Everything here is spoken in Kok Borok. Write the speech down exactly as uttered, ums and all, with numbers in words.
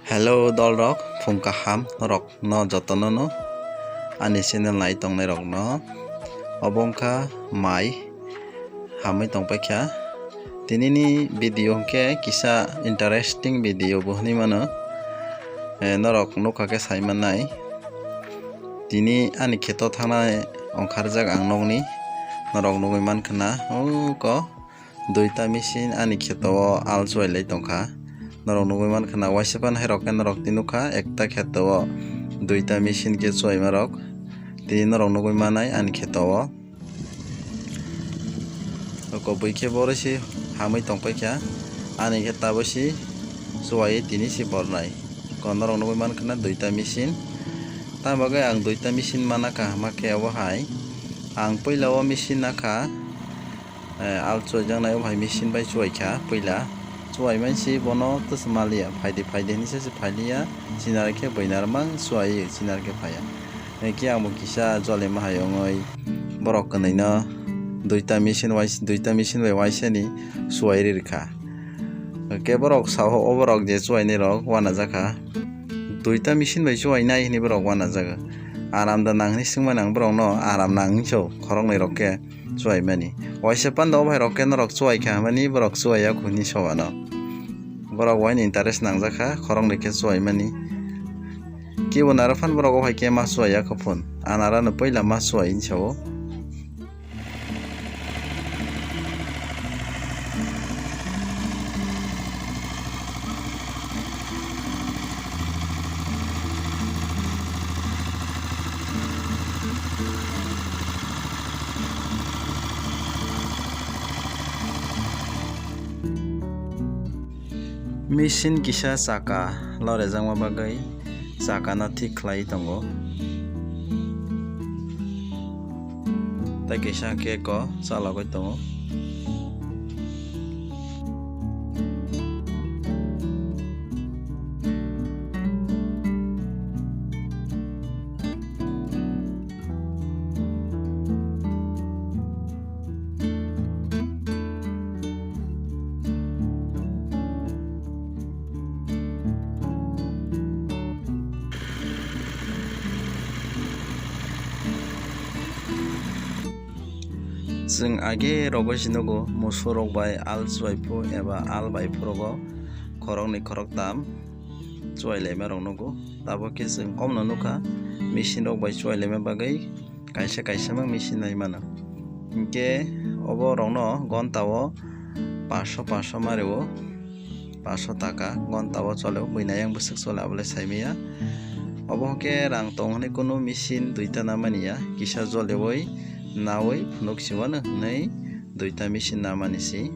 Hello dolrok, phung kaham norok no jotono no ani channel nai tongnai rok no. Obo wngkha mai hamwi tongpaikha. Tini ni video hwnkhe kisa interesting video bo hwnwi mano. Eh, norok nukha khe sai mannai. Tini ani kheto thangnai ongkharjak ang nokni, norok nugwi mankha na, uko duita machine ani kheto o al chuwai lai tongkha. Norok nugwi mankha na, waisa pan hai rok khe norok tini nukha, ekta kheto o duita machine khe chuwai ma rok. Tini norok nugwi manai ani kheto o. Oko bui khe boro se hamwi tongpaikha, ani khe tabuk se chuwai tini se bornai. Ko norok nugwi mankha na duita machine. Tamni bagwi ang duita machine mana kaham khe obo hai. Ang puila o machine nakha, eh, al chuwaijaknai o hai machine bai chuwaikha puila. Chuwai mansi bono tesa maliya, phaidi phaidi hinwi se phailiya, chinar khe buinar mang chuwai chinar khe phaiya. Hwnkhe ang bo kisa jolima hai wngwi borok kwnwi no duita machine wais-, duita machine bai waisani chuwai ri rwkha. Hwnkhe borok sao, o borok je chuwainai rok uanajakha. Duita machine bai chuwainai hinwi borok uanajago. Aram da nang hinwi swngmani ang borokno, aram nang hinwi sao khoroknwi rok khe chuwaimani. Waisa panda o bhai rok khe norok chuwaikha hwnmani borok chuwaiya khuni soano. Borok waini interest nangjakha khoroknwi khe chuwaimani. Kebo naro phan borok o hai khe ma chuwaiya kho phun. Anarano puila ma chuwai hinwi sao. Machine kisa chaka lorejakma bagwi chakano thik khlai tongo. Tei kisa khe eko chalogwi tongo. Chwng age rogwi se nugo, musu rok bai al chuwai phu eba al bai phu rogo khoroknwi khoroktam chuwai laima rok nugo. Tabuk khe chwng komno nukha, machine rok bai chuwai laima bagwi kaisa kaisa mang machine nai mano. Hinkhe obo rokno gonta o paso paso ma rwo, paso taka gonta o chole o, buini ayang bwswk chole abo le sai manya. Obo hwnkhe rang tong hwnwi kunu machine duita na manya, kisa jolewi nawi phunuk si mano hwnwi duita machine na mani si.